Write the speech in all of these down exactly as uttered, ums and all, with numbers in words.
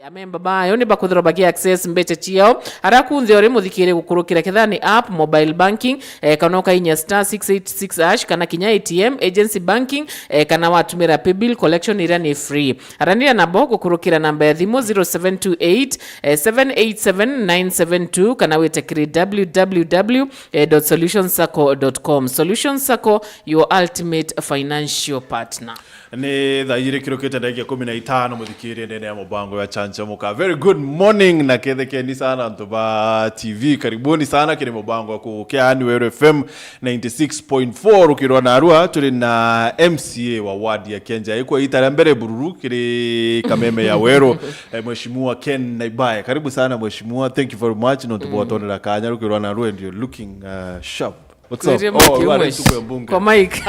Amemba bayo ni bakwithirwa bagi access mbecha ciao aria kunthe uri muthikiri gukurukira, kethira ni app, mobile banking, eh, kana ukainya star six eight six hash, kana kinya A T M, agency banking, eh, kana watumira paybill collection iria ni free. Araniria nabo gukurukira namba ya thimu zero seven two eight, eh, seven eight seven nine seven two, kana wite kiri www dot solution circle dot com. Solution Circle, your ultimate financial partner. Ni thaa ijiri kirukite ndagika ikumi na itano, muthikirie ndene ya mubango ya Chanchamuka. Very good morning na kethekeni sana antu ba T V. Karibuni sana kiri mubango wa kukia ni Weru F M ninety six point four rukirwa na Arua. Turi na M C A wa ward ya Kianjai kwa ita ria mbere bururu kiri kameme ya Weru, eh, Mheshimiwa Ken Naibae. Karibu sana Mheshimiwa. Thank you very much nontu bwa utonera kanya rukirwa na Arua and you're looking, uh, sharp. What's up? Tuirie Oh, mike wari umwe. Tuko ya mbunge. Kwa mike.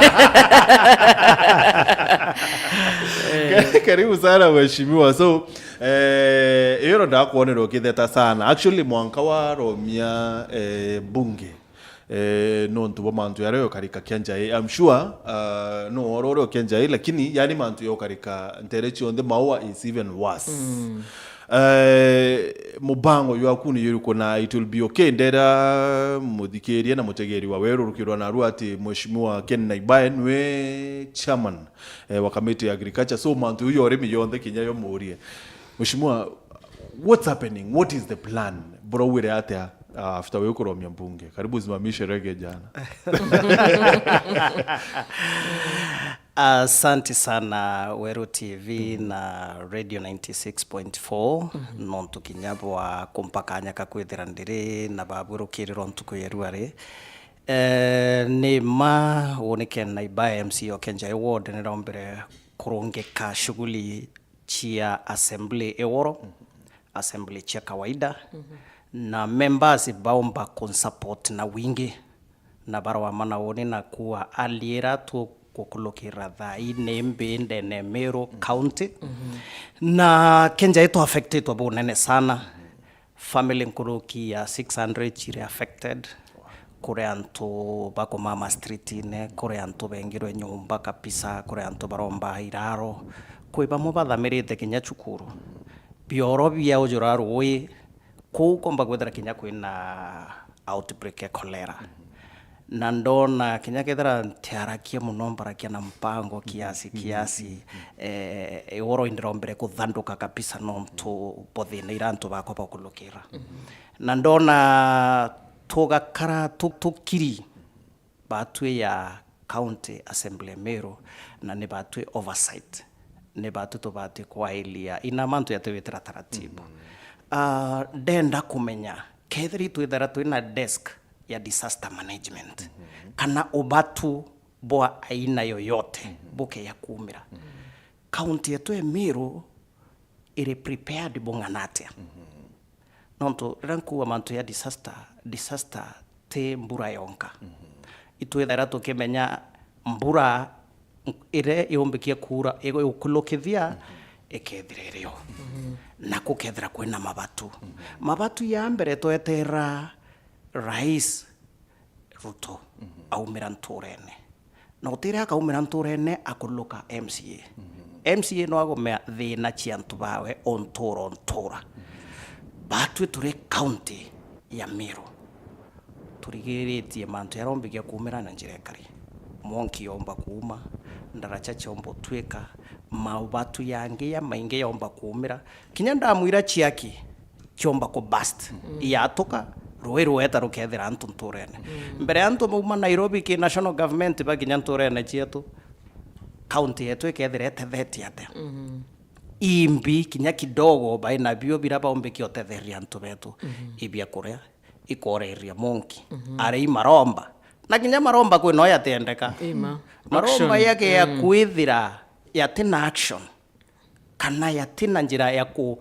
Karibu sana mheshimiwa. So, eh, iyo ndakwonera ukitheta sana. Actually, mwanka waromia, eh, mbunge. Eh, nontu bwa mantu yaria yokarika Kianjai. I'm sure, uh, no oro oro Kianjai, lakini yani mantu yokarika ntere cionthe, Maua is even worse. Eh, mubango jwaku ni juriku na it will be okay? Ndera muthikiria na mutegeri wa Weru rukirwa na Arua ati Mheshimiwa Ken Naibae nwe chairman, eh, wa kamiti ya agriculture. So, mantu uyu urimi yonthe kinya yo murie. Mheshimiwa, what's happening? What is the plan? Bro, wire atia, uh, after we kuromia mbunge? Karibu simamishe rege jana. Asante sana Weru T V na Radio ninety six point four, nontu kinya bwa kumpa kanya ka kwithira ndiri na babu rukiriro ntuku ya rua ri. Eh, ni ma uni Ken Naibae M C A o Kianjai ward nirombire kurungika shughuli cia assembly iworo, assembly cia kawaida, na members baumba kunsupport na wingi. Na barwa mana uni na kuwa aliira tukukulukira thaa ii ni mbi ndene Meru County. Na Kianjai twa affectitwe bunene sana. Family nkuruki ya six hundred ciri affected. Kuri antu bakumama streetine, kuri antu bengirwe nyumba kabisa, kuri antu baromba iraro, kwi bamwe bathamirite kinya cukuru. Bioro bia ujura rui, kuu komba kwithira kinya kwina outbreak ya cholera. Na ndona kinya kethira ntiarakia muno, mbarakia na mpango kiasi kiasi, eh, iworo indirombere kuthanduka kabisa nontu bo thina ira antu bakwa bakulukira. Na ndona tugakara tu-, tukiri batwi ya County Assembly ya Meru, na ni batwi oversight, ni batwi tubati kwailia ina mantu yatiwitira taratibu. Ah, ndenda kumenya kethira itwithira twina desk ya disaster management, kana ubatu bwa aina yoyote bukeya kumira. County yetu ya Meru iri prepared bung'ana atia? Nontu riria nkuuga mantu ya disaster, disaster ti mbura yonka. Itwithaira tukimenya mbura iria yumbikie kuura igukulukithia ikethira irio, na kukethira kwina mabatu. Mabatu ya mbere tweterera Rais Ruto aumira nturene. Na gutiri akaumira nturene akuluka M C A. M C A no agomea thina cia antu bawe o ntura o ntura. Batwi turi county ya Meru, turigiritie mantu jaria ombikia kuumira na njira ikari. Mwonki yomba kuuma, ndaraca ciomba utwika, maubatu yangi ya maingi yomba kuumira. Kinya ndamu ira ciaki ciomba ku burst, yatuka, rui rueta rukethira antu nturene. Mbere antu mauma Nairobi ki national government bakinya nturene cietu, county yetu ikethira itethetio atia? Imbi kinya kidogo bai nabio bira baumbikia utetheria antu betu, ibia kuria, ikoreria monki, ari maromba. Na kinya maromba kwi no yatendeka. Ima. Maromba action yake ya kwithira yatina action, kana yatina njira ya ku-,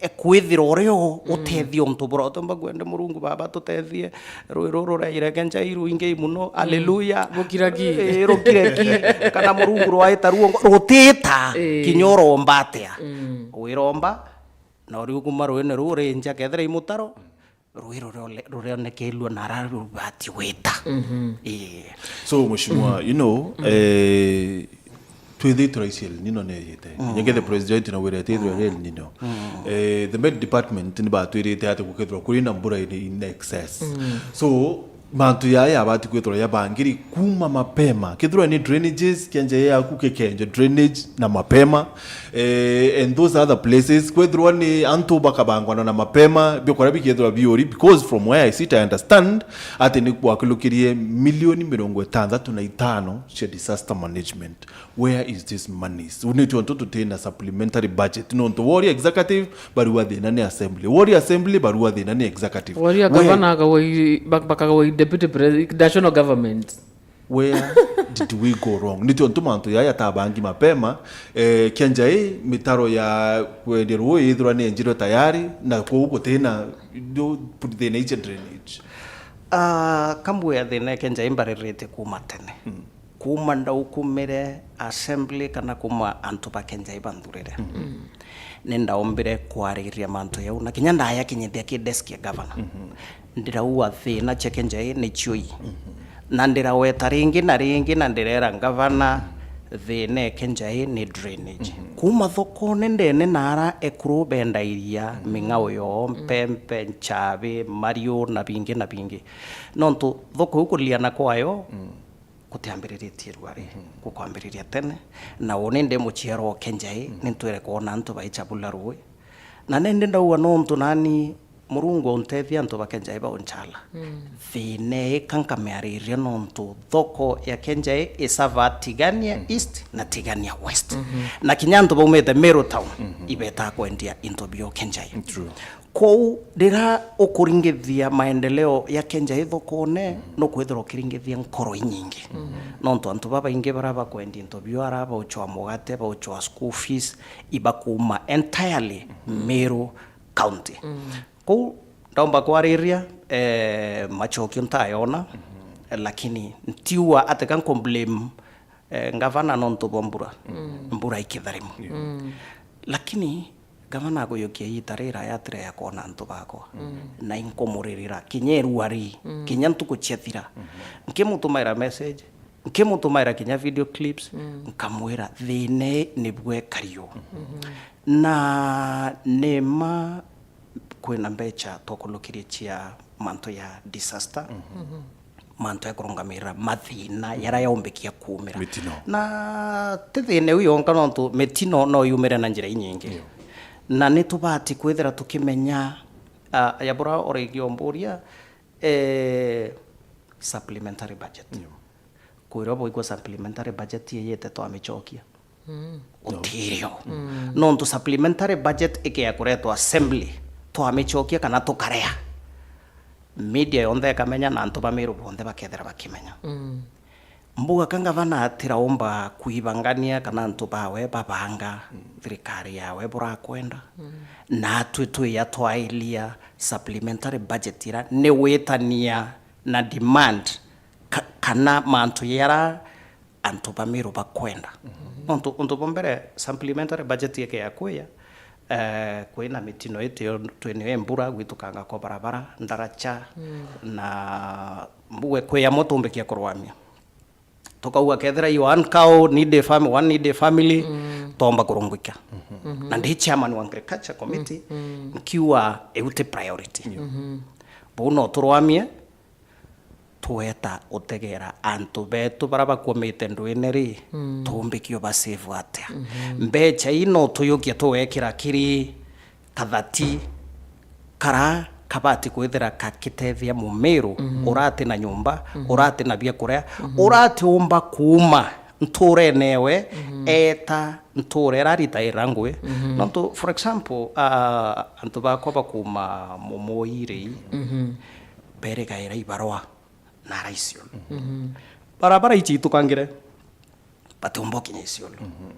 e, kwithira urio utethia untu bura. Utomba kwende Murungu Baba tutethie, rui ruru ruraire Kianjai ruingi muno. Aleluya. Bukira ki. Eh, rukire ki. Kana Murungu rwaita ruongo, rutita, eh, kinya uromba atia. Wiromba, na uriu kuma ruine ruu rinja kethira i mutaro, rui rurone-, ruronekeirua na ara rubati gwita. Ii. So, Mheshimiwa, you know, eh, Twithitwe raisi El Nino neyite. Mm. Nyegete president na wira tithwe El Nino. Mm. Eh, the Met Department ni batwirite ati gukethirwa kuri na mbura in, in excess. Mm. So, mantu yaya yabati kwithirwa yabangiri kuma mapema. Kethirwa ni drainages, kenje yaku kikenje drainage na mapema. Eh, and those other places, kwethirwa ni antu bakabangwana na mapema, bikora bikethirwa biuri, because from where I sit, I understand ati ni kwakilukirie milioni mirongo itantatu na itano cia disaster management. Where is this money? Unitwe ntu tutina supplementary budget. Nontu woria executive, barua thina ni assembly. Woria assembly, barua thina ni executive. Woria governor akagwa i-, bak-, bakagwa i deputy pre-, national government. Where did we go wrong? Nitwe ntu mantu yaya tabangi mapema, eh, kenja i mitaro ya kwendia ruu ithirwa ni enjiro tayari, na kuu gutina, ndu, thina ici drainage. Ah, kambu ya thina kenja imbaririte kuma tene. Mm. Kuma ndaukumire assembly kana kuma antu ba kenjai banthurire, mm, ni ndaombire kwariria mantu yau, na kinya ndayakinyithia ki desk ya governor. Mhm. Ndirauga thina cia kenjai ni cioi. Mhm. Na ndiraweta ringi na ringi, na ndirera governor thina e kenjai ni drainage. Mhm. Kuma thokone ndene na ara ekuru bendairia, mm, ming'ao yoo, mm, mpempe, nchabi, mariu na bingi na bingi. Nontu thoko iu kuliana kwayo, mm, gutiambiriritie rua ri, mhm, gukwambiriria tene, na uni ndi muciarwa o Kenjai, mhm, ni ntwire kwona antu baichabula rui. Na nindi ndauga nontu nani Murungu untethia antu ba Kenjai baunchala. Mm. Thina ika nkamiariria nontu thoko ya Kenjai isava Tigania, mhm, East na Tigania West. Mhm. Na kinya antu baumite Meru Town, mhm, ibetaa kwendia into bio Kenjai. True. Kou riria ukuringithia maendeleo ya Kenjai thokone, mm, nukwithirwa ukiringithia nkoro inyingi. Mm. Nontu antu babaingi baria bakwendia into bio ara bauchwa mugate, bauchwa school fees, ibakuuma entirely, mm, Meru County. Mm. Kou ndaumba kwariria, eh, machokio ntayona, mm, lakini ntiua ati ka nkublame, eh, ngavana nontu bwa mbura. Mm. Mbura ikitharimu. Yeah. Mm. Lakini Gavana akuyukia iita riraya atire ya kwona antu bakwa. Mm. Na inkumuririra, kinya irua ri, mm, kinya ntuku ciathira. Mhm. Nkimutumaira message, nkimutumaira kinya video clips, mm, nkamwira, thina ii nibwe kario. Mhm. Na ni mma kwina mbecha twakulukirie cia mantu ya disaster. Mhm. Mantu ya kurungamirira mathina, mm, jaria yaumbikia kuumira. Mitino. Na ti thina iu yonka, nontu mitino no yumire na njira inyingi. Ndio. Na ni tubati kwithira tukimenya, ah, ya bura uraigi omburia, eh, supplementary budget. Ndio. Kwirwa bwaigua supplementary budget iyite twamicokia. Mm. Utirio. Mm. Nontu supplementary budget ikea kuretwa assembly, twamicokia kana tukarea, media yonthe ikamenya na antu ba Meru bonthe bakethira bakimenya. Mm. Mbuga ka ngavana atiraumba kwibangania kana antu bawe babanga, mm, thirikari yawe burakwenda. Mm. Natwi twiya twailia supplementary budget ira ni witania na demand ka-, kana mantu yara antu ba Meru bakwenda. Mhm. Nontu untu bwa mbere, supplementary budget ike ya kwiya, eh, kwina mitino iti twinio i mbura, gwitukanga kwa barabara, ndaracha, mm, na mbuge kwi amwe tumbikia kurwamia. Tukauga kethira i one cow, needy fam-, one needy family, mm, tomba kurungika. Mhm. Na ndi chairman wa agriculture committee, mm, nkiuga iu ti priority. Mhm. Bau no turwamie, tweta utegera antu betu bara bakwamite ndwine ri, mm, tumbikio ba save atia? Mhm. Mbecha ii no tuyukia tugekira kiri kathati kara kabati kwithira kakitethia Mumiru, mhm, urati na nyumba, mhm, urati na biakuria, mhm, uratiumba kuuma nturene ewe, mhm, eta ntura ira aritaira ngui. Mhm. Nontu, for example, ah, antu bakwa bakuma Mumui ri, mhm, berigaira ibarua na ara Isiolo. Mhm. Barabara ici itukangire, batiumba ukinya Isiolo. Mhm.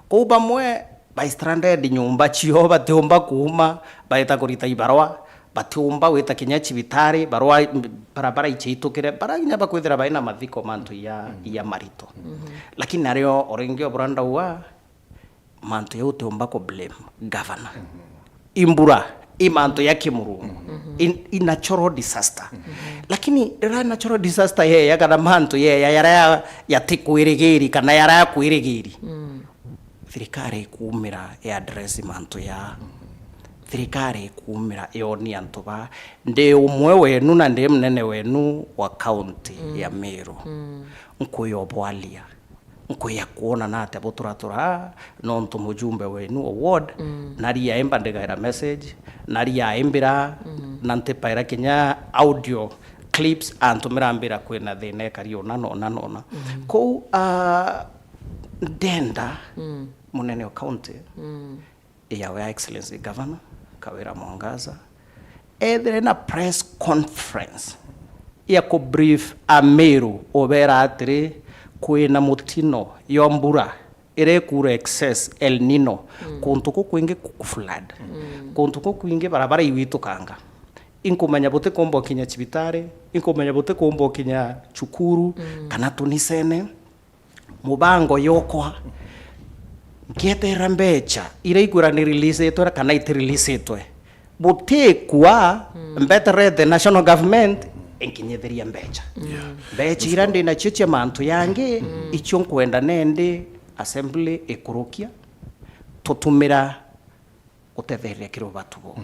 Kou bamwe bai stranded nyumba cio, batiumba kuuma, baita kurita ibarua, batiumba gwita kinya cibitari, barua, barabara ici itukire, bara kinya bakwithira baina mathiko mantu ya, mhm, ya marito. Mhm. Lakini ario oringi obura ndauga, mantu jau utiumba ku blame governor. Mhm. Imbura, i mantu ya kimurungu. Mhm. I, i natural disaster. Mhm. Lakini riria natural disaster yeya kana mantu yeya yara ya, yatikwirigiri kana yara ya kwirigiri. Mm. thirikari ikuumira ya address mantu ya, thirikari ikuumira yoni antu ba, ndi umwe wenu na ndi munene wenu wa county ya Meru. Nkuya ubwalia, nkuya kwona na atia buturatura, nontu mujumbe wenu o ward, nari aimba ndigaira message, nari aimbira, na ntipaira kinya audio clips antumira ambira kwina thina ikari ona na ona na ona. Kou, ah, ndenda munene wa county ya Your Excellency Governor Kawira Mwangaza ethire na press conference ya ku brief Ameru, ubera atiri, kwina mutino yo mbura iria ikuura excess, El Nino, kuntu kukwingi ku flood, kuntu kukwingi barabara igwitukanga. Inkumenya butikumba ukinya cibitari, inkumenya butikumba ukinya cukuru, kana tunisene. Mubango yokwa, nkietera mbecha iria ikwira ni releaseitwe kana iti releaseitwe, butikua, mbeterete national government inkinyithiria mbecha. Mbecha iria ndi nacio cia mantu yangi, icio nkwenda nendi assembly ikurukia, tutumira gutetheria kiri ubatu buu.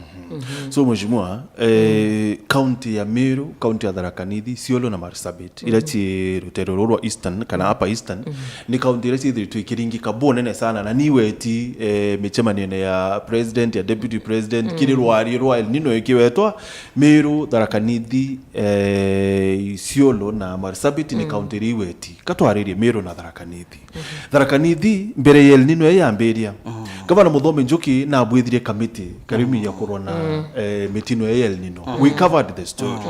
So, Mheshimiwa, eh, county ya Meru, county ya Tharaka Nithi, Isiolo na Marsabit, iria ci rutere ruru rwa Eastern, kana Upper Eastern, ni county iria ciithiritwe ikiringika bunene sana, na ni weti, eh, micemanio-ini ya president, ya deputy president, kiri rwari rwa El Nino ikiwetwa, Meru, Tharaka Nithi, eh, Isiolo na Marsabit ni county iria iweti. Ka twaririe Meru na Tharaka Nithi. Tharaka Nithi, mbere ya El Nino ii yambiria, Gavana Muthomi Njuki nabwithirie kamiti karimi ya kurwa na, eh, mitino ya El Nino. We covered the story.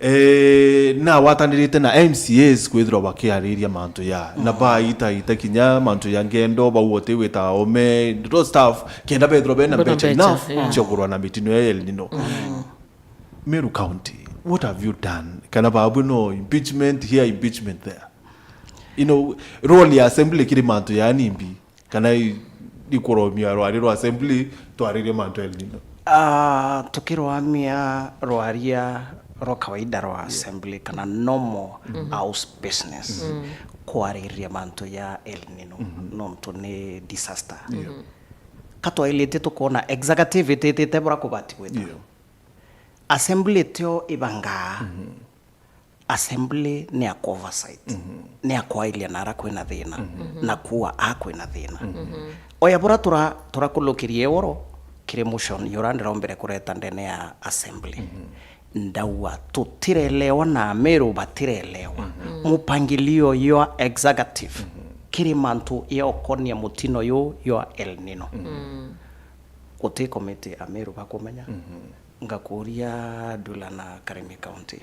Eh, na watanirite na M C As kwithirwa bakiariria mantu ya, na baita ita kinya mantu ya ngendo, bau oti wita ome, ndo stuff, kenda bethirwa bena mbecha enough cia kurwa na mitino ya El Nino. Meru County, what have you done? Kana babu no impeachment here, impeachment there? You know, role ya assembly kiri mantu ya nimbi? Kana i-, ikuromia rwari rwa assembly twaririe mantu El Nino? Ah, tukirwamia rwaria rwa kawaida rwa assembly kana normal house business, kwariria mantu ya El Nino, nontu ni disaster. Ka twailite tukona executive ititite bura kubati gwita. Assembly tio ibangaa. Assembly ni ya ku oversight, ni ya kwailia nara kwina thina, na kuua a kwina thina. Oya bura tura-, turakulukirie oro kiri motion yura ndirombere kureta ndene ya assembly. Ndaua tutirelewa na Ameru batirelewa mupangilio ywa executive kiri mantu ya ukonia mutino yu ywa El Nino. Guti committee Ameru bakumenya. Ngakuria Ndula na Karimi County.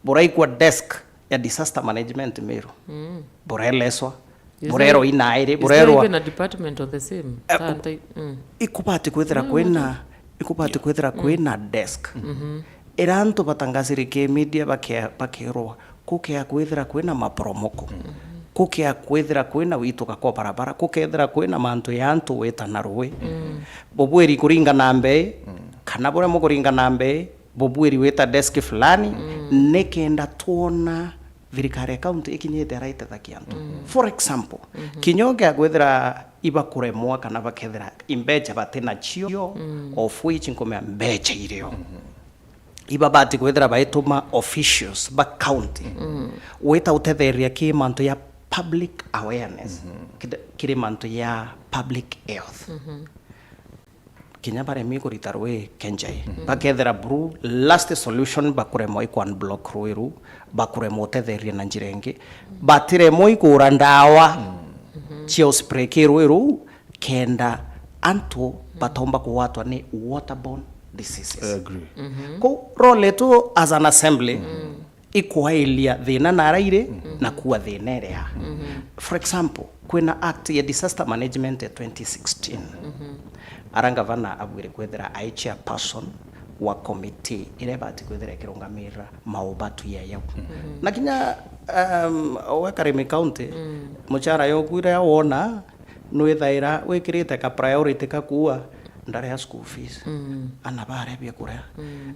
Buraikwa desk ya disaster management Meru. Bureleswa. Is there, burerwa inairi, is there burerwa even a department on the same? Eh, Santa, mm. Ikubati kwithira kwina, ikubati kwithira kwina desk. Ira antu batangaziri ki media bake-, bakirwa, kukea kwithira kwina maporomoko, kukea kwithira kwina wituka kwa barabara, kukethira kwina mantu ya antu wita na rui. Bubwiri kuringa na mbei, kana buremwe kuringa na mbei, bubwiri wita desk fulani, nikenda twona thirikari ya county ikinyite ara itethagia antu. For example, kinya ukea kwithira ibakuremwa kana bakethira imbecha bati nacio, of which nkumea mbecha irio. Ibabati kwithira baituma officials ba county gwita utetheria ki mantu ya public awareness, kiri, kiri mantu ya public health. Kinya baremi kurita rui kenjai. Bakethira buru last solution bakuremwa iku unblock rui ru, bakuremwa utetheria na njira ingi. Batiremwa ikura ndawa cia uspray ki rui ru, kenda antu batomba kugwatwa ni waterborne diseases. I agree. Kou role yetu as an assembly ikwailia thina nara iri na kuua thina iria. For example, kwina act ya disaster management ya twenty sixteen. Ara ngavana abwire kwithira ai chairperson wa committee iria ibati kwithira ikirungamirira maubatu ya yau. Na kinya, um, we Karimi County, muchara yoku iria wona, nwithaira wikirite ka priority ka kuua ndare ya school fees. Ana baria biakuria,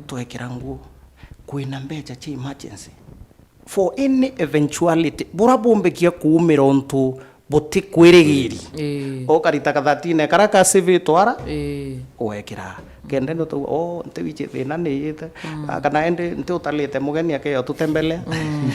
twekira nguo, kwina mbecha cia emergency for any eventuality bura bumbikia kuumira untu butikwirigiri. Ii. Ukarita kathatine kara ka C V twara, ii, wekira. Kenda ni utauga, "Oh, nti wici thina ni yite." Mm. Ah, kana indi nti utalite mugeni akeyo tutembelea. Mm.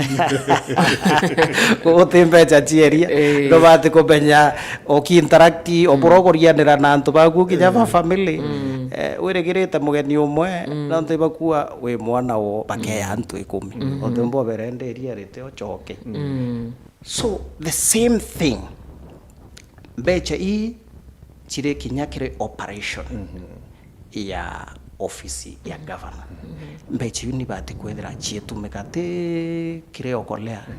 Uti mbeca cieria. Ii. Ndubati kumenya ukiinteract, mm, ubura ugurianira na antu baku kinya ba, mm, family. Mm. Eh, wirigirite mugeni umwe, mm, nontu ibakua wi mwana wo, bakeya, mm, antu ikumi. Mm. Uti mboberenderia rite ucoke. Mm. So, the same thing. Mbeca ii ciri kinya kiri operation, mhm, ya ofisi ya, mhm, governor. Mhm. Mbeca iu nibati kwithira cietumika ti kiri okolea. Mhm.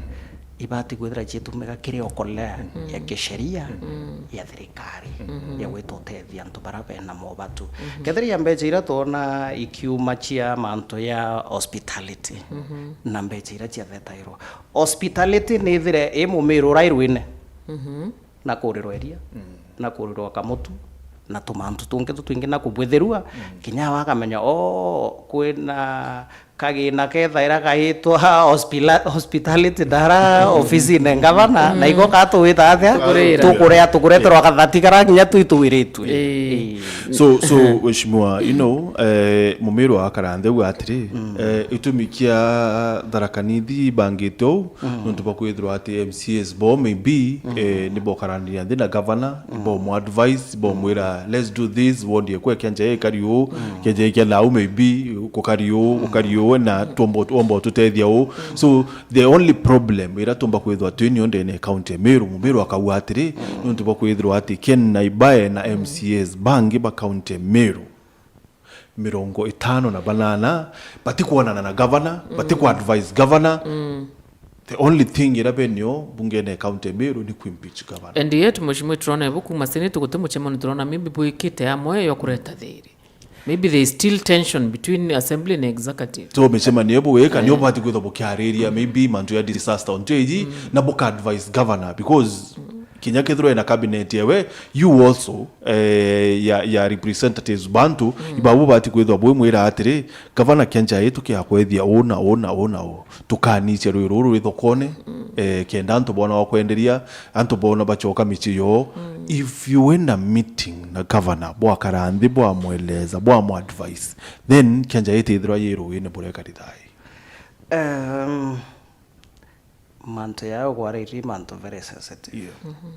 Ibati kwithira cietumika kiri okolea, mhm, ya kisheria, mhm, ya thirikari, mhm, ya gwita utethia antu bara bena mobatu. Mhm. Kethira ya mbeca iria twona ikiuma cia mantu ya hospitality, mhm, na mbeca iria ciathetairwa, hospitality nithire i Mumiru urairwine, mhm, na kurirwa iria, mm, na kurirwa kamutu, na tumantu tungi tutwingi, na kubwithirua, mm, kinya awa akamenya, "Oh, kwina kagina kethaira gaitwa hospila-, hospitality ndara, mm, ofisine ngavana, mm, na iko katuwita atia? Tukuria. Tukuria, tukureterwa kathati kara kinya twi tuwiritue." Ii. Ii. So, so, Mheshimiwa, you know, eh, Mumiru akara nthi auga atiri, mm, eh, itumi kia Tharaka Nithi ibangite uu, mm, nontu bwa kwithirwa ati M C As bo maybe, mm, eh, nibokaraniria nthi na governor, mm, bomwa advice, bomwira, "Let's do this, wondie kwe kianja gikari uu, mm, kianja kia thau maybe, kukari uu, mm, ukari uu, na twomba, twomba tutethia uu." Mm. So, the only problem ira tumba kwithirwa twinio ndene ya county ya Meru, Mumiru akauga atiri, mm, nontu bwa kwithirwa ati Ken Naibae na M C As bangi ba county ya Meru mirongo itano na banana batikwonana na governor, mm, batikwa advise governor. Mm. The only thing ira benio bungene ya county ya Meru ni ku impeach governor. And yet, Mheshimiwa, turona ibu kuma Senate guti mucemanio turona maybe bwikite amwe yo kureta thiri. Maybe there is still tension between assembly na executive. So, micemanio ibu wika, nio, eh, bati kwithwa bukiariria, mm, maybe mantu ya disaster onto iji, mm, na buka advise governor, because, mm, kinya kethirwa ena cabinet yewe, you also, eh, ya, ya representatives bantu, mm, ibabu bati kwithwa bwimwira atiri, "Governor, kianja gitu kiakwethia uu na uu na uu na uu. Tukanicia rui ruru rwi thokone, mm, eh, kenda antu bona wa kwenderia, antu bona bacoka micii yoo." Mm. If you win a meeting na governor, bwakara nthi, bwamweleza, bwamwadvise, then kianja gitithirwa yi ruine burekari thai. Um, mantu yao kwariri mantu very sensitive. Yeah. Mhm.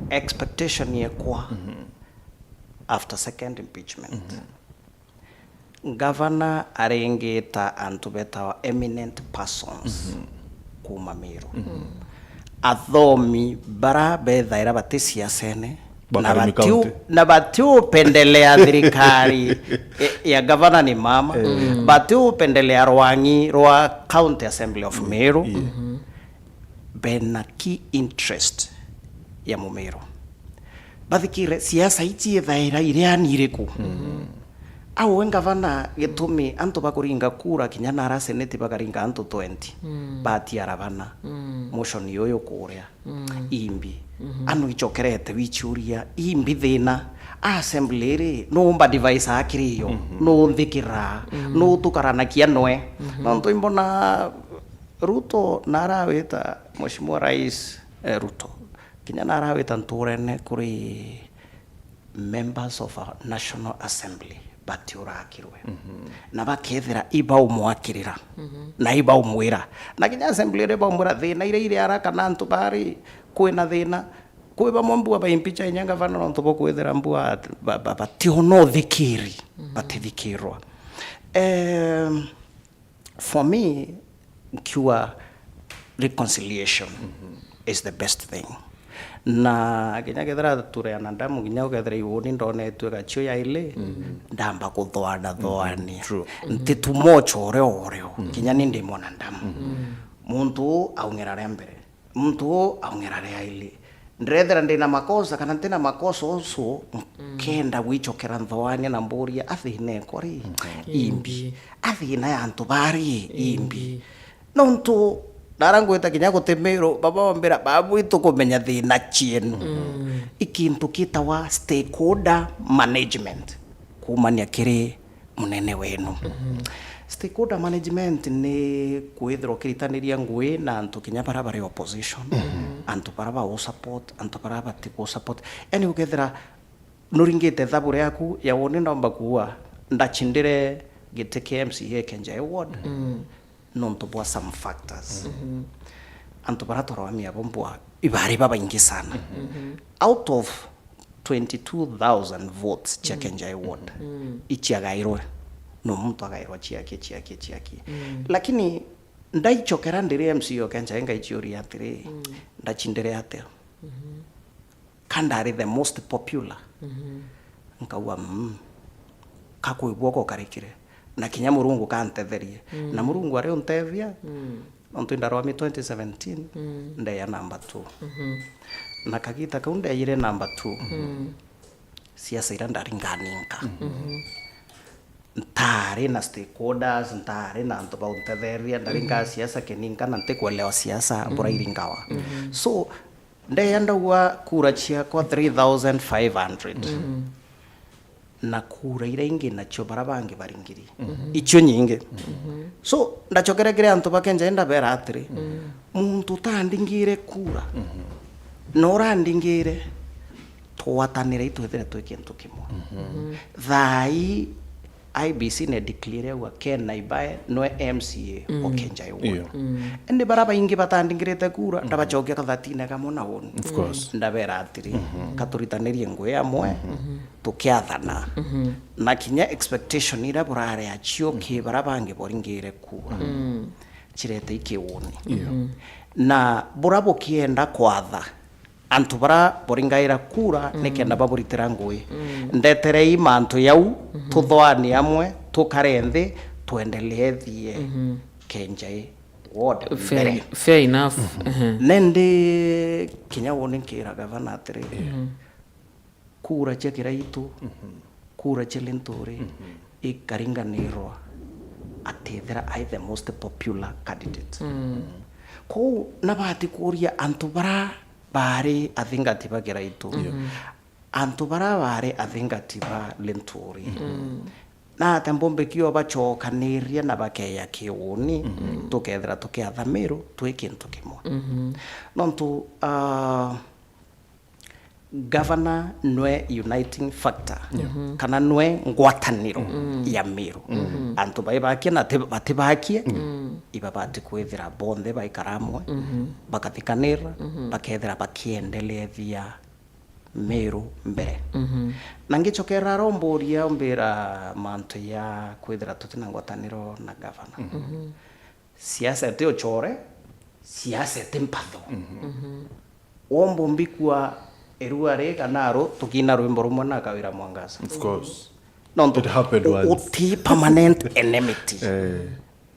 Expectation yekwa, mhm, after second impeachment, mhm, Ngavana aringita antu betawa eminent persons, mhm, kuuma Meru. Mhm. Athomi bara bethaira bati siasene, na bakarimi batiu-, county, na batiupendelea thirikari e-, ya gavana ni mama, eh, mm, batiupendelea rwang'i rwa County Assembly of, mm, Meru. Yeah. Mhm. Bena key interest ya Mumiru. Bathikire, siasa ici ithaira iria ni iriku? Mm. Au we ngavana, gitumi antu bakuringa kura kinya nara seneti bakaringa antu twenty, mm, batiara bana, mm, motion yuyu kuria, mm, imbi. Mhm. Anu icokerete wichuria, imbi thina. Assembly ri, nu umba device akiri yo, mhm, nu nthikira, mhm, nu tukaranakia nwe. Mhm. Nontu imbona Ruto narawita, Mheshimiwa Rais, eh, Ruto, kinya narawita nturene kuri members of our National Assembly batiurakirwe. Mhm. Na bakethira ibaumwakirira, mhm, na ibaumwira. Na kinya assembly ri baumwira thina iria iri ara kana antu bari kwina thina. Kwi bamwe mbua baimpicha inya ngavana nontu bwa kwithira mbua ba-, ba-, bationa uthikiri, mhm, batithikirwa. Em, For me, nkiuga reconciliation, mhm, is the best thing. Na kinya kethira tureana ndamu, kinya ukethira iuni ndonetue gacio ya ili, mhm, ndamba kuthoana, mhm, thoania. True. Ntitumocho uria urio, mhm, kinya ni ndimwona ndamu. Mhm. Muntu uu aung'era ria mbere. Muntu uu aung'era ria ili. Ndrethira ndina makosa kana ntina makosa ucu, mm, nkenda gwicokera nthoania na mburia, athina ekwa ri? Mhm. Imbi. Imbi. Athina ya antu bari? Imbi. Imbi. Nontu nara ngwita kinya guti Miru, baba ombira, babu itukumenya thina cienu. Mm. I kintu kitawa stakeholder management. Kuumania kiri munene wenu. Mhm. Stakeholder management ni kwithirwa ukiritaniria ngui na antu kinya bara bari opposition. Mhm. Antu bara ba u support, antu bara bati ku support. Yani ukethira nuringite thabu riaku ya woni ndomba kuua, ndachindire giti kia M C A Kenjai ward. Nontu bwa some factors. Antu bara twarwamia bo mbwa ibari babaingi sana. Out of twenty-two thousand votes cia Kenjai ward, ichiagairwe no muntu agairwa chiaki, chiaki, chiaki. Lakini ndaichokera ndiri M C A o Kenjai, ngaichiuria atiri, ndachindire atia? Ka ndari the most popular? Nkauga, mm, ka kwi bwoko karikire, na kinya Murungu kantetherie. Na Murungu ari untethia, nontu indarwami twenty seventeen, ndeya number two. Na kagita kau ndeyire number two, siasa iria ndari nganinka, ntari na stakeholders, ntari na antu bauntetheria, ndaringa siasa kininka na ntikuelewa siasa bura iringawa. So, ndeya ndaua kura ciakwa three thousand five hundred. Na kura iria ingi nacio bara bangi baringiri. Icio nyingi. So, ndachokere kiri antu ba Kenjai ndabera atiri, muntu utandingire kura, na urandingire, twatanire itwithire twi kintu kimwe. Thaa ii I E B C ne declare aua Ken Naibae nwe M C A o Kenjai ward. Indi bara baingi batandingirite kura, ndabachokia kathatine kamwe na woni. Of course. Ndabera atiri, ka turitanirie ngui amwe, tukiathana. Na kinya expectation iria burari acio ki bara bangi boringire kura, chirete ikiwoni. Na bura bukienda kwatha, antu bara buringaira kura nikenda baburitira ngui. Ndeterei mantu yau, tuthoani amwe, tukare nthi, twendelee thie Kenjai ward mbere. Fair enough. Ehe. Nendi kinya woni nkira gavana atiri, kura cia Kiraitu, kura cia Linturi, ikaringanirwa atithira ai the most popular candidate. Kou nabati kuria antu bara bari athingati ba Kiraitu, antu bara bari athingati ba Linturi, na ata mbumbikie ubacokaniria na bakeya kiuni, tukethira tukiatha Miru twi kintu kimwe. Nontu, ah, Gavana nwe uniting factor, kana nwe ngwataniro ya Miru. Antu bai bakia na ti-, batibakie, ibabati kwithira bonthe baikara amwe, bakathikanira, bakethira bakiendelethia Miru mbere. Na ngichokera ara umburia, umbira mantu ya kwithira tutina ngwataniro na gavana. Siasa ti uchore, siasa ti mpatho. Wombo mbikua irua ri kana ru, tukina rwimbo rumwe na Kawira Mwangaza. Of course. Nontu it happened u-, once. Uti permanent enmity. Eh.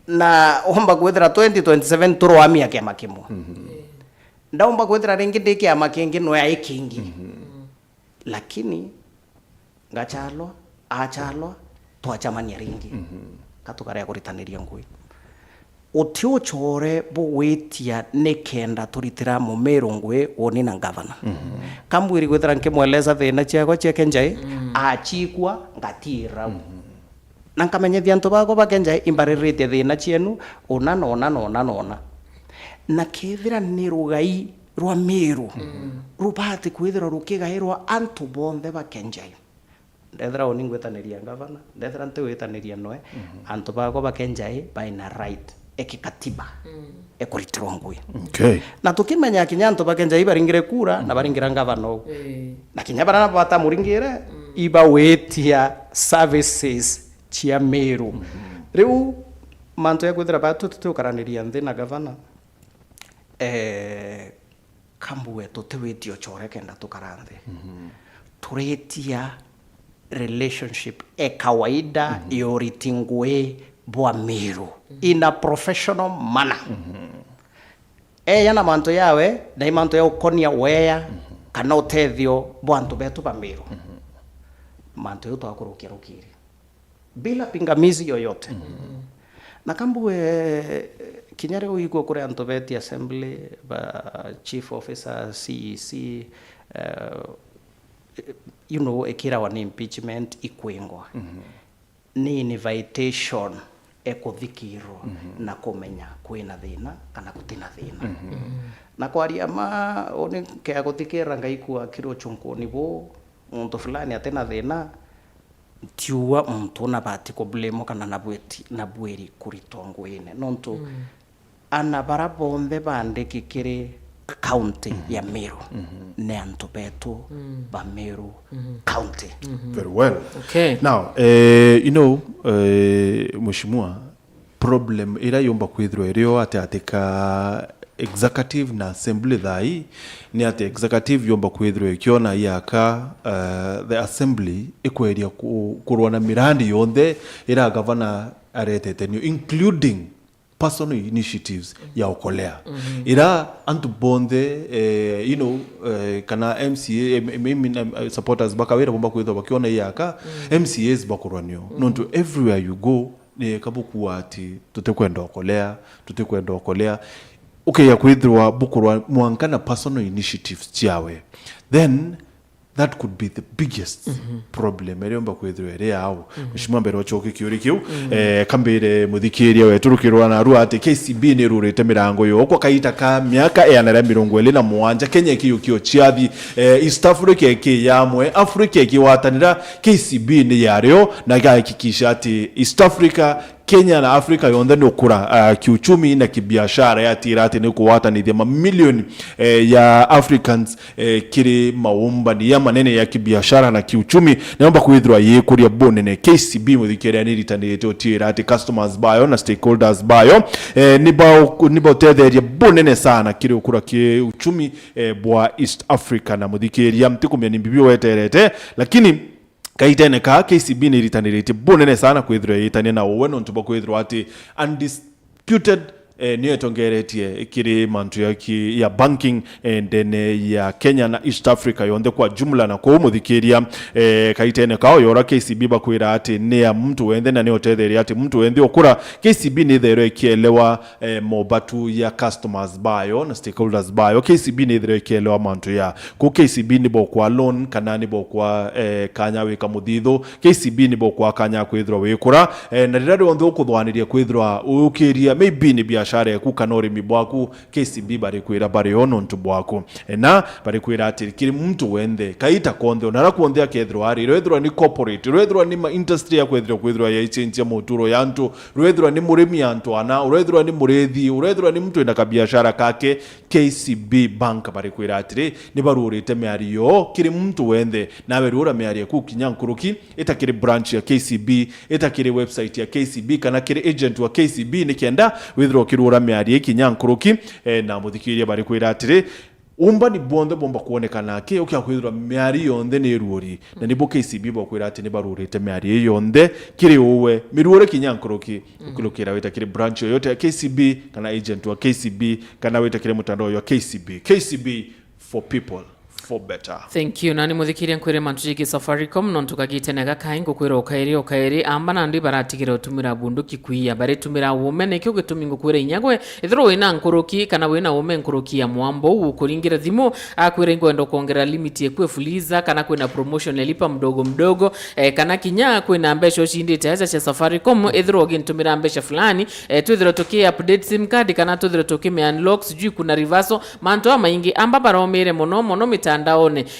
Na omba kwithira twenty twenty-seven turwamia kiama kimwe. Ndaumba kwithira ringi ndi kiama kingi nwe ai kingi. Lakini ngachalwa, achalwa, twachamania ringi. Ka tukarea kuritaniria ngui. Uti uchore bugwitia nikenda turitira Mumiru ngui uni na ngavana. Kambwiri gwithira nkimweleza thina ciakwa cia Kenjai, achikua, ngatira u. Na nkamenyithia antu bakwa ba Kenjai imbaririritie thina cienu, una na una na una na una. Na kethira ni rugai rwa Miru, rubati kwithirwa rukigairwa antu bonthe ba Kenjai. Ndethira uni ngwitaniria ngavana, ndethira ntiwitaniria noe, antu bakwa ba Kenjai baina right e kikatiba e kuritirwa ngui. Okay. Na tukimenya kinya antu ba Kenjai baringire kura na baringira ngavana u. Eh. Na kinya bara nabo batamuringire, ibawitia services cia Miru. Riu mantu ya kwithira batu tutiukaraniria nthi na gavana, eh, kambue tutiwitia uchore kenda tukara nthi. Turitia relationship e kawaida ya uriti ngui bwa Miru in a professional manner. Eya na mantu yawe, na i mantu ya ukonia weya kana utethio bwa antu betu ba Miru. Mantu jau twakurukia rukiri bila pingamizi yoyote. Na kambue, kinya riu igwe kuri antu beti assembly, ba chief officer, C E C, eh, you know, ikirawa ni impeachment ikwingwa. Ni invitation ekuthikirwa na kumenya kwina thina kana gutina thina. Na kwaria ma, uni kea guthikira ngaikua kiri uchunkuni buu, muntu fulani atina thina, ntiua muntu una bati kublame kana nabweti-, nabwiri kuritwa nguine, nontu ana bara bonthe bandiki kiri county ya Meru ni antu betu ba Meru county. Very well. Okay. Now, eh, you know, eh, Mheshimiwa, problem ira yumba kwithirwa irio ati ati ka executive na assembly thai ni ati executive yumba kwithirwa ikiona iaka, uh, the assembly ikweria ku-, kurwa na mirandi yonthe ira gavana aretete nio, including personal initiatives ya Okolea, ira antu bonthe, eh, you know, eh, kana M C A, em- em- em- em- supporters ba Kawira bomba kwithirwa bakiona iaka, M C As bakurwa nio, nontu everywhere you go ni kabukua ati tutikwenda Okolea, tutikwenda Okolea. Ukeya kwithirwa bukurwa mwanka na personal initiatives ciawe, then that could be the biggest problem iria yomba kwithirwa iri yao. Mheshimiwa, mbere ucoke kiuri kiu, eh, kambire muthikiria wetu rukirwa narua ati K C B ni rurite mirango yokwa kaita ka miaka iana ria mirongo iri na mugwanja. Kenya ikiyukio ciathi, eh, East Africa iki yamwe, Africa ikiwatanira, K C B ni yario na igahakikisha ati East Africa, Kenya na Africa yonthe ni ukura, ah, kiuchumi na kibiashara, yatira ati ni kuwatanithia mamilioni, eh, ya Africans, eh, kiri maumbani ya manene ya kibiashara na kiuchumi. Niomba kwithirwa yikuria bunene. K C B, muthikiria, ni iritanirite utiira ati customers bayo na stakeholders bayo, eh, ni bao-, ni bautetheria bunene sana kiri ukura kiuchumi, eh, bwa East Africa. Na muthikiria, ntikumenya ni mbibi weterete, lakini kaitene kaa, K C B ni iritaniritie bunene sana kwithirwa yitania na uwe, nontu bwa kwithirwa ati undisputed, eh, niyo itongeretie kiri mantu ya, ki, ya banking, eh, ndene ya Kenya na East Africa yonthe kwa jumla. Na kwou, muthikiria, eh, kaitene kao yora K C B bakwira ati ni ya muntu wenthe na ni utetheria ati muntu wenthe ukura. K C B ni itherwe ikielewa, eh, mobatu ya customers bayo na stakeholders bayo. K C B ni itherwe ikielewa mantu ya Ku K C B ni bokwa loan kana ni bokwa, eh, kanya wika muthithu. K C B ni bokwa kanya kwithirwa wikura, eh, na riria rionthe ukuthwaniria kwithirwa ukiria maybe ni biashara yaku kana urimi bwaku, K C B bari kwira bari o nontu bwaku. Eh, na bari kwira atiri, kiri muntu wenthe, kaita konthe, onara kwonthe akethirwa ari, rwethirwa ni corporate, rwethirwa ni ma industry ya kwethirwa, kwithirwa yaichenjia moturo ya antu, rwethirwa ni murimi antu ana, rwethirwa ni murithi, rwethirwa ni muntu wina kabiashara kake, K C B Bank bari kwira atiri, ni barurite miario kiri muntu wenthe. Nawe rura miario ku kinya nkuruki, ita kiri branch ya K C B, ita kiri website ya K C B, kana kiri agent wa K C B, ni kenda withirwa ukirura miario kinya nkuruki. Eh, na muthikiria bari kwira atiri, umbani bwonthe bomba kwonekana ki ukia kwithirwa miario yonthe ni iruori, na nibo K C B bokwira ati ni barurite miario iyo yonthe kiri uwe, mirure kinya nkuruki. Ukurukira wita kiri branch yoyote ya K C B, kana agent wa K C B, kana wita kiri mutandao wa K C B. K C B for people, for better. Thank you. Nani muthikiria nkwire mantu jigi Safaricom, nontu kagite na gakai ngukwira ukairi ukairi, amba nandi baratigira utumira bunduki kuiya, baritumira ume. Nikio gitumi ngukwira inyagwe, ithirwa wina nkuruki kana wina ume nkuruki ya mwambo uu, ukuringira thimu, akwira ingwenda ukongerera limit yeku e Fuliza, kana kwina promotion ya lipa mdogo mdogo, eh, kana kinya kwina mbeca ucindite aja cia Safaricom, ethirwa ugintumira mbeca fulani, eh, twithirwe tuki update sim card, kana twithirwe tukimi unlock, sijui kuna reversal, mantu amaingi amba baromire mono mono mitandaone.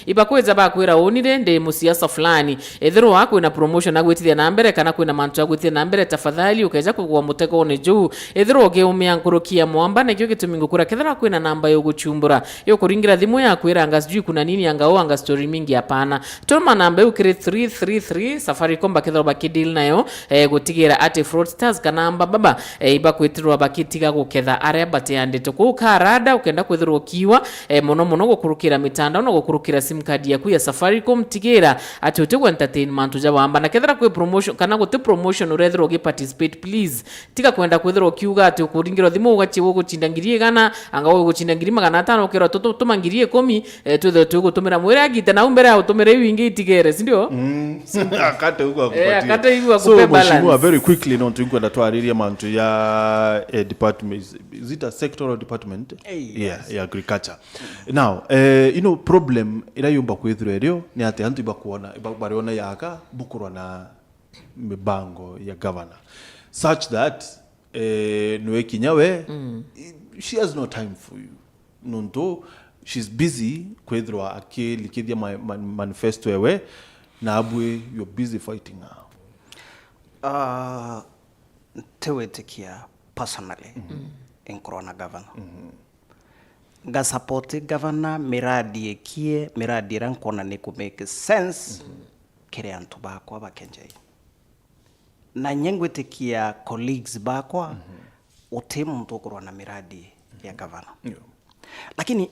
Ibakwija bakwira, unire ndi musiasa fulani, ethirwa kwina promotion agwitithia na mbere, kana kwina mantu agwitithia na mbere, tafadhali ukeja kugwa mutegone juu. Ethirwa ugiumia nkuruki ya mwamba, nikio gitumi ngukura, kethirwa kwina namba yuguchumbura, yukuringira thimu yaku iranga sijui kuna nini, anga u anga story mingi, hapana. Tuma namba iu kiri three three three, Safaricom bakethirwa bakideal nayo, eh, gutigira ati fraudsters kana amba baba, eh, ibakwitirwa bakitiga guketha aria bateandite. Kuu karada, ukenda kwithirwa ukiwa, eh, mono mono gukurukira mitandao na gukurukira sim card yaku ya Safaricom, tigira ati utigwa entertain mantu ja wamba. Na kethira kwi promotion kana guti promotion urethirwa ugiparticipate, please, tiga kwenda kwithirwa ukiuga ati ukuringirwa thimu ugachiwa uguchinda ngiri igana, anga uguchinda ngiri magana atano, ukerwa tu-, tu-, tuma ngiri ikumi, eh, twithirwe twigutumira. Mwire agite nau mbere ya utumire iu ingi itigere, si ndio? Mm. Akate huko akupatie. Eh, akate huko akupe balance. So, Mheshimiwa, very quickly, no, tukwenda twaririe mantu ya, eh, department, is, is it a sectoral department? Eh, yeah, yes. Ya agriculture. Now, eh, you know, problem ira yumba kwithirwa irio ni ati antu ibakuona, iba-, bariona yaka bukurwa na mibango ya governor. such that, eh, nwe kinya we, she has no time for you. Nontu she's busy kwithirwa akilikithia ma-, ma-, manifesto ewe, na abwi you're busy fighting her. Ah, ntiwitikia personally inkorwa na governor. Nga support governor miradi ikie, miradi ira nkona ni ku make sense kiri antu bakwa ba Kiengei. Na nye ngwitikia colleagues bakwa, uti muntu ukurwa na miradi ya governor. Lakini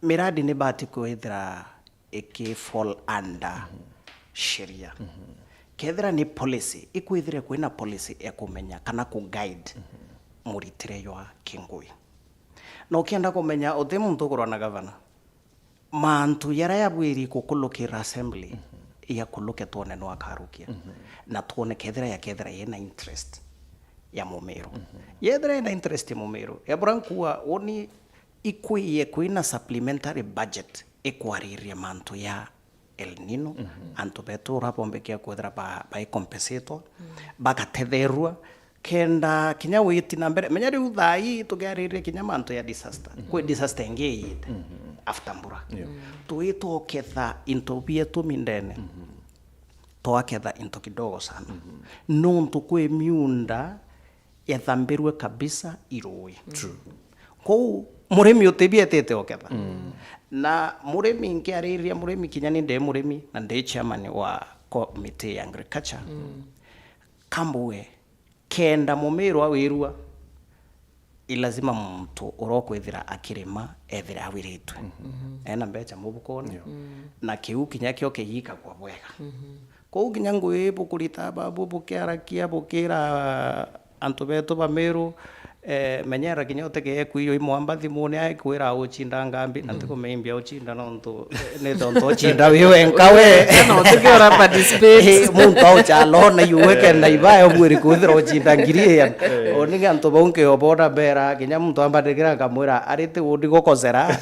miradi ni bati kwithira iki fall under sheria. Kethira ni policy, ikwithire kwina policy ya kumenya kana ku guide muritire jwa kingui. Na ukienda kumenya uti muntu ukurwa na governor, mantu jaria jabwiri kukulukira assembly, yakuluke twone nwa akarukia. Na twone kethira yakethira yina interest ya Mumiru. Yethira yina interest ya Mumiru, yabura nkuwa uni ikwiye kwina supplementary budget ikwariria mantu ya El Nino, antu betu ura bombekia kwithira ba, ba compensatwa, bagatetherua, kenda kinya witi na mbere. Menya riu thaa ii tukiariria kinya mantu ya disaster. Kwi disaster ingi iyite after mbura. Twitwa uketha into bietu mindene, twaketha into kidogo sana. Nuntu kwi miunda yathambirue kabisa irui. True. Kou murimi utibietete uketha. Na murimi nkiariria murimi, kinya ni ndi murimi na ndi chairman wa committee ya agriculture. Kambue, kenda Mumiru awirua, i lazima muntu urokwithira akirima ethire awiritwe. Ena mbeca mubukone. Na kiu kinya kio kigikagwa bwega. Kou kinya ngui bukurita babu bukiarakia bukira antu betu ba Miru, eh, menyera kinya utekeye kwiyo imwamba thimuni aikwira ucinda ngambi, na ntikumeimbia ucinda nontu, eh, ni tontu ucinda wi wenka we. Kana utikiura participate. Eh, muntu auchala ona yuwe kenda ibaya ubwiri kwithira ucinda ngiri ian. Oni antu bau nkiyobona mbera, kinya muntu ambandikira nkamwira, ariti undi gukosera.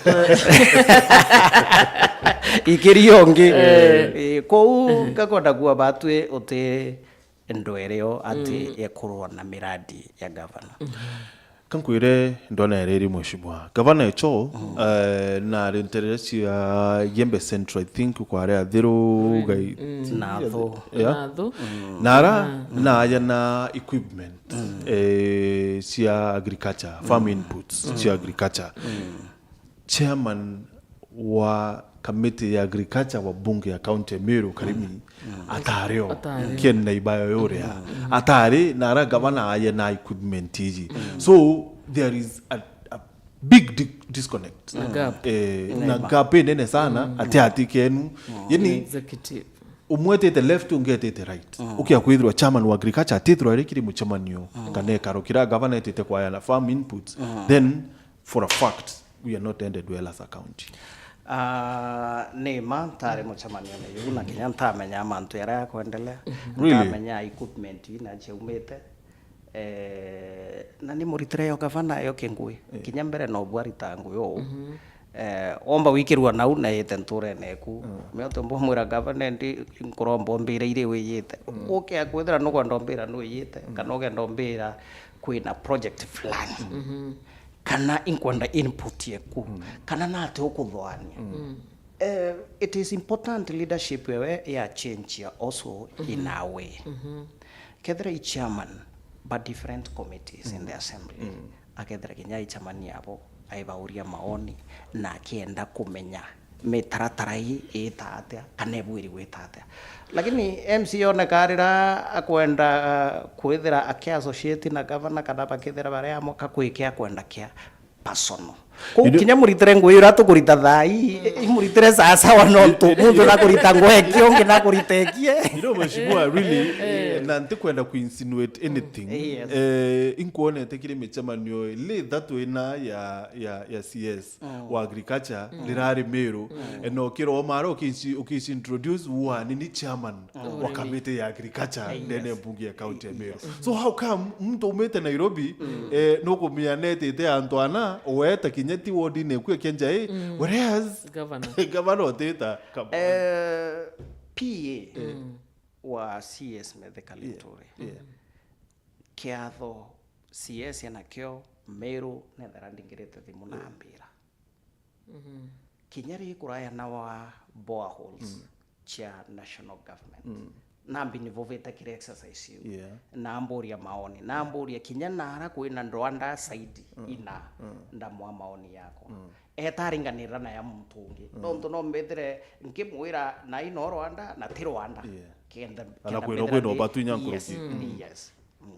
Ikiri ungi. Eh, kou ngakwenda kuwa batwi uti ndwere yo ati yekurwa na miradi ya gavana. Kankwire ndona ereri mheshimiwa. Gavana echo, eh, na renteresia Yembe Central, I think, kware athiru, gai-, Nathu. Yeah. Nathu. Nara, na aya na equipment, eh, cia agriculture, farm inputs, cia agriculture. Chairman wa kamiti ya agriculture wa bunge ya county ya Meru, Karimi, atari o. Atari. Ken Naibayo uria. Atari, na ara gavana aye na equipment iji. So, there is a, a big di-, disconnect. Na gap. Eh, na gap inene sana, ati ati kenu. Yani, executive. Umwe etite left, ungi etite right. Ukia kwithirwa chairman wa agriculture, atithirwa ari kiri mucemanio, kana ekaro kira gavana etite kwaya na farm inputs, then for a fact, we are not ended well as a county. Ah, ni ma ntari mucemanio ni yu, na kinya ntamenya mantu yaria yakwendelea, really? Ntamenya equipment ina ciaumite. Eh, na ni muritire yo gavana yo kingui. Eh. Kinya mbere no bwarita ngui uu. Eh, omba wikirwa nau na yite nturene eku. Mioto mbomwira gavana ndi nkuromba ombira iri wiyite. Ukia kwithira nukwenda ombira nwiyite, kana ugenda ombira kwina project fulani. Kana inkwenda input yeku. Kana nate ukuthoania. Eh, it is important leadership yewe ya change ya also in a way. Kethira i chairman ba different committees in the assembly, akethira kinya i chairman yabo, aibauria maoni, na akienda kumenya mitaratara ii iita atia, kana ibwiri gwita atia. Lakini M C oneka rira akwenda, uh, kwithira aki associate na gavana, kana bakithira baria amo, kakwikia akwenda kia personal. Kou kinya muritire ngui uria tukurita thaa ii, imuritire sawa sawa nontu muntu nakurita ngui ekie, ungi nakurita ekie. You know, mheshimiwa, really, na ntikwenda kuinsinuate anything. Yes. Eh, inkwonete kiri micemanio ili ithatu ina ya, ya, ya C S wa agriculture, rirari Meru, eh, na ukirwa mara ukici-, ukici-introduce uani ni chairman wa kamiti ya agriculture ndene ya mbunge ya county ya Meru. So how come muntu umite Nairobi, eh, nukumenya netite antu ana, uweta kinya ti ward-ini eku ya Kiengei, whereas gavana, gavana utita, come on. Eh, P A wa C S Mithika Linturi. Yeah. Kiatho C S nakio Meru nethera ndingirite thimu na mbira. Mhm. Kinya ri kuraya na wa boreholes cia national government. Mm. Nambi nivuvite kiri exercise iu. Yeah. Namburia maoni. Namburia kinya nara kwina ndwanda saidi ina ndamwa maoni yakwa. Mm. Etaringanira na ya muntu ungi. Mm. Nontu no mbithire nkimwira na ino Rwanda na ti Rwanda. Yeah. Kenda, Ana kenda kwina, mbithira kwina ndi-, ubatu inya yes, nkuruki. Mm. Yes. Mm.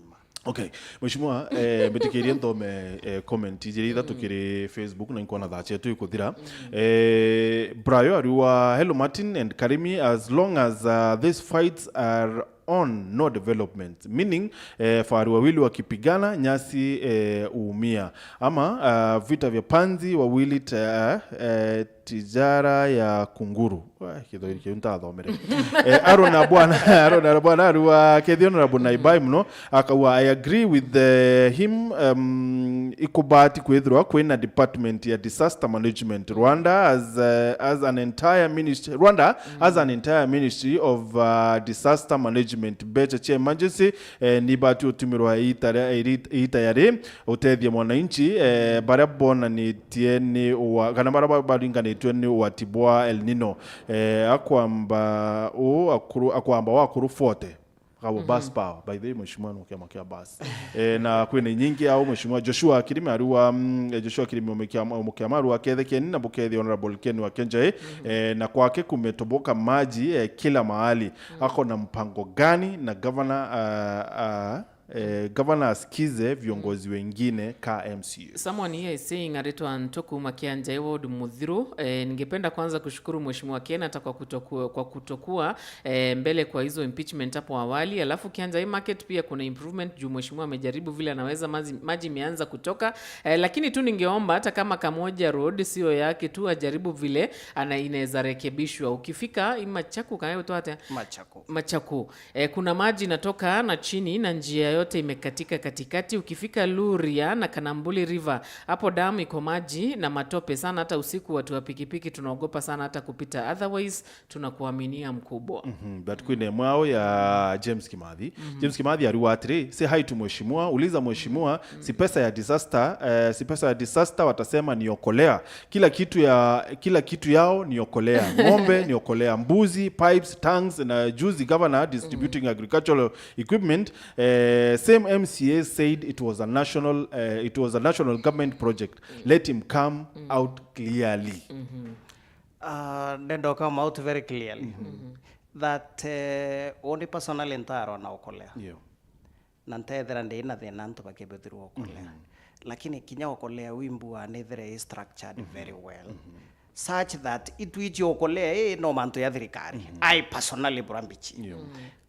Okay, Mheshimiwa, eh, mbitikirie nthome, eh, comment ijiri ithatu kiri Facebook na nkwona thaa cietu ikuthira. Eh, Brayo ariuga, "Hello Martin and Karimi, as long as, uh, these fights are on, no development." Meaning, eh, faru wawili wakipigana, nyasi, eh, uumia. Ama, uh, vita vya panzi wawili ta-, eh, tijara ya kunguru. Wah, Githweri kiu ntathomere. Eh, Aaron Abwana, Aaron Abwana ariuga, "Kethi Honorable Naibai muno." Akauga, "I agree with the, him, um, ikubati kwithirwa kwina department ya disaster management. Rwanda as, uh, as an entire ministry, Rwanda as an entire ministry of, uh, disaster management. Mbecha cia emergency, eh, nibati utumirwa iita ria, iri-, iita yari utethia mwananchi, eh, baria bonanitie ni uwa-, kana baria ba-, baringanitwe ni ugwati bwa El Nino." Eh, akwamba u akuru, akwamba wa akuru forty. Akauga bus power. By the way, Mheshimiwa, no kiama kia bus. Eh, na kwina inyingi au Mheshimiwa Joshua Kirimi ariuga, mm, eh, Joshua Kirimi umukia, umukia maru akethekeni na bukethia Honorable Ken wa Kenjai. Eh, na kwake kumetoboka maji, eh, kila mahali. Ako na mpango gani na governor, ah, ah, eh, governor asikize viongozi wengine ka M C A. Someone here is saying, aretwa Ntoku Makianja Ward Muthiru. Eh, ningependa kwanza kushukuru Mheshimiwa Ken hata kwa kutokuwa, kwa kutokuwa, eh, mbele kwa hizo impeachment hapo awali. Alafu Kianja hii market pia kuna improvement juu Mheshimiwa amejaribu vile anaweza, maji, maji imeanza kutoka. Eh, lakini tu ningeomba hata kama Kamoja Road sio yake tu, ajaribu vile ana-, inaweza rekebishwa. Ukifika hii Machaku, kana utwate Machaku. Machaku. Eh, kuna maji inatoka na chini na njia yote imekatika katikati. Ukifika Luria na Kanambuli River, hapo dam iko maji na matope sana, hata usiku watu wa pikipiki tunaogopa sana hata kupita. Otherwise, tunakuaminia mkubwa. Mhm, but kwina imwe ao ya James Kimathi. James Kimathi ariuga atiri, "Say hi to mheshimiwa, uliza mheshimiwa, si pesa ya disaster, eh, si pesa ya disaster watasema ni Okolea." Kila kitu ya, kila kitu yao ni Okolea. Ng'ombe ni Okolea, mbuzi, pipes, tanks, na juzi governor distributing agricultural equipment. Eh, same M C A said it was a national, eh, it was a national government project. Let him come out clearly. Ah, ndenda come out very clearly that, eh, undi personally ntarona Okolea. Yeah. Na ntethira ndi na thina antu bakibithirwa Okolea. Lakini kinya Okolea wimbua nithire i structured very well. Such that itwiji Okolea i no mantu ya thirikari. I personally bura mbichi. Yeah.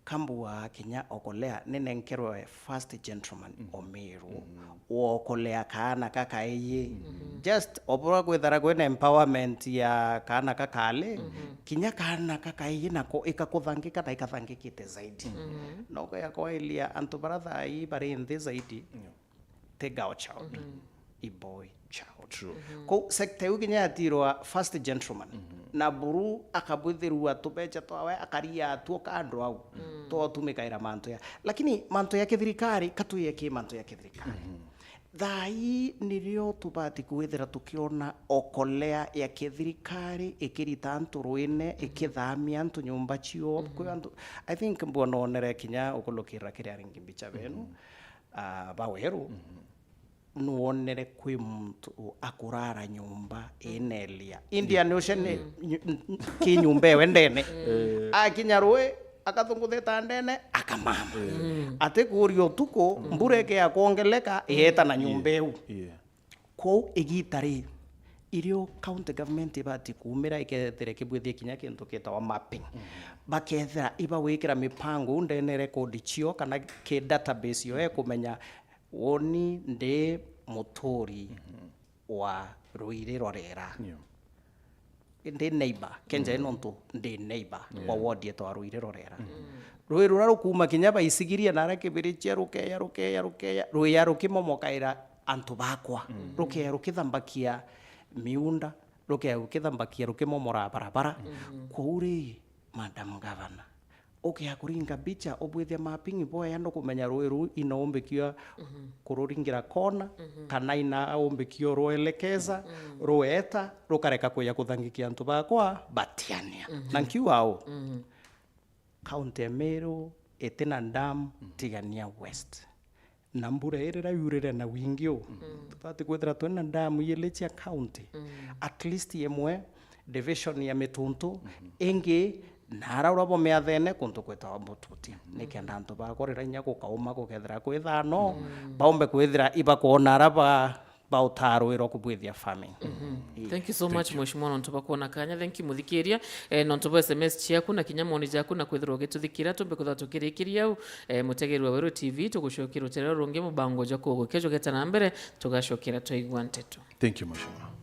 Kambua kinya Okolea ninenkerwe first gentleman o Meru, wokolea kaana kakaiji. Just obura kwithara kwina empowerment ya kaana kakali, kinya kaana kakaiji nako ikakuthangika na ikathangikite zaidi. No gaya kwailia antu bara thai bari nthi zaidi, ti girl child, i boy child. True. Kou sector iu kinya yatirwa first gentleman, na buru akabwithirwa tubecha twawe akaria atuo kando au, twotumikaira mantu ya. Lakini mantu ya kithirikari, katwiye ki mantu ya kithirikari. Thaa ii nirio tubati kwithira tukiona Okolea ya kithirikari ikirita antu ruine, ikithamia antu nyumba cio. Kwi antu, I think mbona onere kinya ukulukira kiri aringi mbicha benu, ah, ba Weru, nuonere kwi muntu akurara nyumba inelia. Indian Ocean ni nyu-, n-, n-, ki nyumba ewe ndene. Akinya rui, akathunguthita ndene, akamama. Atikuria utuku, mbura ikea kwongeleka, ieta na nyumba iu. Yeah. Kwou igita ri, irio county government ibati kuumira ikethira ikibwithia kinya kintu kitawa mapping. Bakethira ibawikira mipango u ndene record cio kana ki database yo ekumenya woni ndi muturi wa Ruiri Rorera. Yeah. Ndi neighbor, kenja nontu ndi neighbor wa ward yetu wa Ruiri Rorera. Rui rura rukuma kinya baisigiria nara kibirichia rukeya, rukeya, rukeya, ruya rukimomokaira antu bakwa. Rukeya rukithambakia miunda, rukeya rukithambakia rukimomora barabara. Kwou ri, Madam Governor, Ukea kuringa mbicha, ubwithia mapping bwea, nukumenya rui ruu inaumbikio kururingira kona, kana inaumbikio rwelekeza, rweta, rukareka kuja kuthangikia antu bakwa batiania. Na nkiuga uu, kaunti ya Meru itina dam, Tigania West. Na mbura ii riria yurire na wingi uu, tubati kwithira twina dam iili cia county. At least imwe division ya Mituntu, ingi nara uria bo miathene kuntu kwitawa Mututi. Nikenda antu bakwa riria inya gukauma gukethira kwithano, baumbe kwithira ibakwona ara ba, bautarwirwa kubwithia farming. Ii. Thank you so much, Mheshimiwa, nontu bwa kwona kanya. Thank you, muthikiria, eh, nontu bwa S M S ciaku na kinya moni jaku na kwithirwa ugituthikira. Tumbe kwithirwa tukirikiria au, eh, mutegeri wa Weru T V, tugucokia rutere rungi mubango jwa kugukia jugeta na mbere, tugacokera twaigua nteto. Thank you, Mheshimiwa.